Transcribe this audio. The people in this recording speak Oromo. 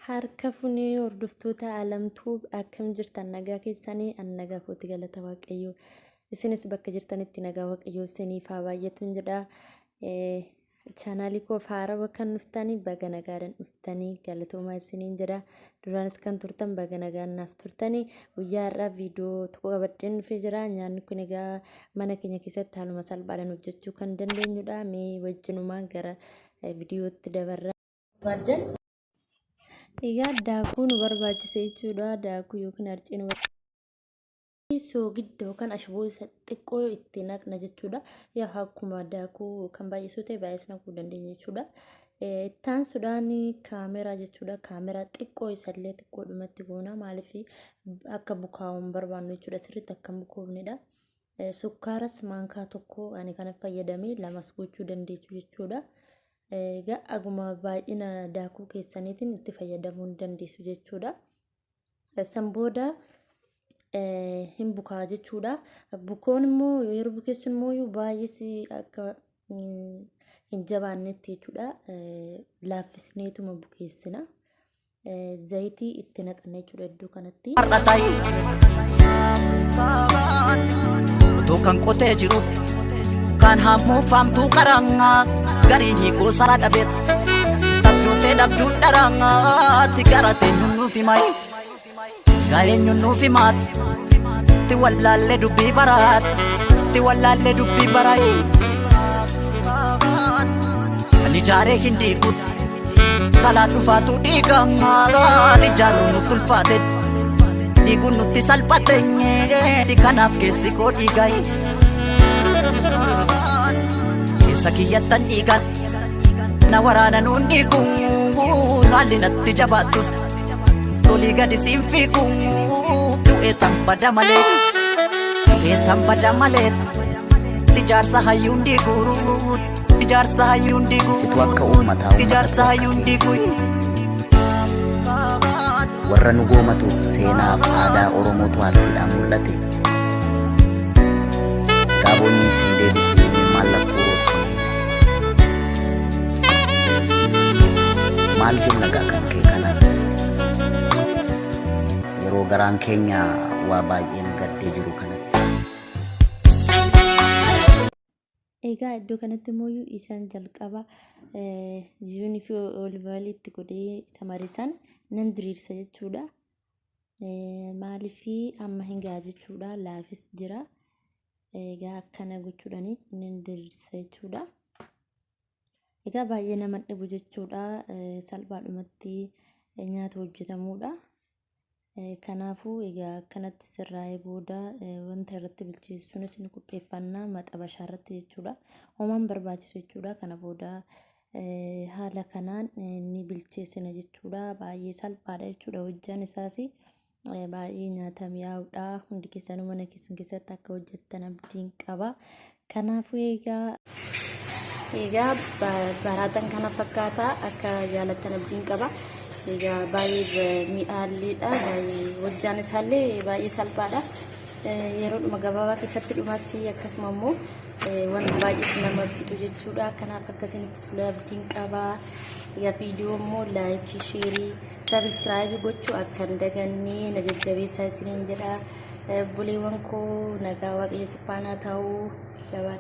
Harka funee hordoftoota Alamtuu, akkam jirtan? Nagaa keessanii? An nagaa kooti, galata Waaqayyoo. Isinis bakka jirtanitti nagaa Waaqayyoo isiniif haa baay'atuun jedha. Chaanaalii koo haarawaa kan dhuftanii baga nagaadhaan dhuftanii, galatoomaa isiniin jedha. Duraanis kan turtan baga nagaan naaf turtanii. Guyyaa har'aa viidiyoo tokko qabadheen dhufee jira. Nyaanni kun egaa mana keenya keessatti haaluma salphaadhaan hojjechuu kan dandeenyudha. Mee wajjinumaan gara viidiyootti dabarra. Barbaaddan egaa daakuu nu barbaachisa jechuudha. Daakuu yookiin harcee nu soogidda yookaan ashaboo isa xiqqoo itti naqna jechuudha. Yaa akkuma daakuu kan baay'isuu ta'e baay'is naquu dandeenya jechuudha. Itti aansuudhaan kaameraa jechuudha. Kaameraa xiqqoo isallee xiqqoodhumatti goona. Maaliif akka bukaa'u hin barbaannu jechuudha. Sirriitti akka hin bukoofnedha. Sukkaaras maankaa tokko ani kana fayyadamee, lamas gochuu dandeessu jechuudha. Egaa aguma baay'ina daakuu keessaniitiin itti fayyadamuu ni dandeessu jechuudha. San booda hin bukaa jechuudha. Bukoon immoo yeroo bukeessuun immoo baay'ees akka hin jabaannetti jechuudha. Laaffisneetuma bukeessina. Zayitii itti naqanna jechuudha iddoo kanatti. Har'a ta'i utuu kan qotee jiru kan hammuufaamtuu qarangaa gariin hiikoo isaa dhabeet dhabduutee dhabduu dharangaatti garatee nuuf himai gaa'een nuuf himaat ti wallaallee dubbii baraat ti wallaallee dubbii baraay kan ijaaree hin diigut talaa dhufaatu dhiigamaa ijaaruun nutti ulfaate, dhiiguun nutti salphate. Kanaaf keessi koo dhiigaay keessa kiyyattan dhiigan na waraana nuun dhiigu. Haalli natti jabaattus tolii gadi siin fiigu. Du'ee tan bada malee, du'ee tan bada malee, ijaarsa hayyuun diigu, ijaarsa hayyuun diigu. Situ akka uummataa uummata ijaarsa hayyuun diigu. Warra nu goomatuuf seenaaf aadaa Oromootu haalfiidhaan mul'ate. Gaabonni siin deebisu imimmaan lakkuu roobsine. Maal jenna gaa kan kee kana? Yeroo garaan keenya waa baay'een gaddee jiru kanatti. Egaa iddoo kanatti immoo isaan jalqaba jibuunii fi olive oil itti godhee isa marisan nan diriirsa jechuudha. Maaliif amma hin ga'a jechuudha. Laafis jira. Egaa akkana gochuudhaan nan diriirsa jechuudha. Egaa baay'ee nama dhibu jechuudha. Salphaadhumatti nyaata hojjetamuudha. Kanaafuu egaa akkanatti sirraa'ee booda wanta irratti bilcheessuunis ni qopheeffannaa maxabashaa irratti jechuudha. Homaan barbaachisu jechuudha. Kana booda haala kanaan ni bilcheessina jechuudha. Baay'ee salphaadha jechuudha hojjaan isaas. Baay'ee nyaata mi'aawudha. Hundi keessanuu mana keessan keessatti akka hojjettan abdiin qaba. Kanaafuu egaa baraatan kana fakkaata, akka jaalattan abdiin qaba. Egaa baay'ee mi'aalleedha. Baay'ee hojjaan isaallee baay'ee salphaadha. Yeroodhuma gabaabaa keessatti dhumas, akkasuma immoo wanta baay'ee nama fixu jechuudha. Kanaaf akkasinitti tole abdiin qaba. Egaa viidiyoo immoo like, share, subscribe gochuu akka hin dagannee na jajjabeessaa isiniin jedha. Obboleewwan koo, nagaa Waaqayyo si faana ta'uu. Jabaa.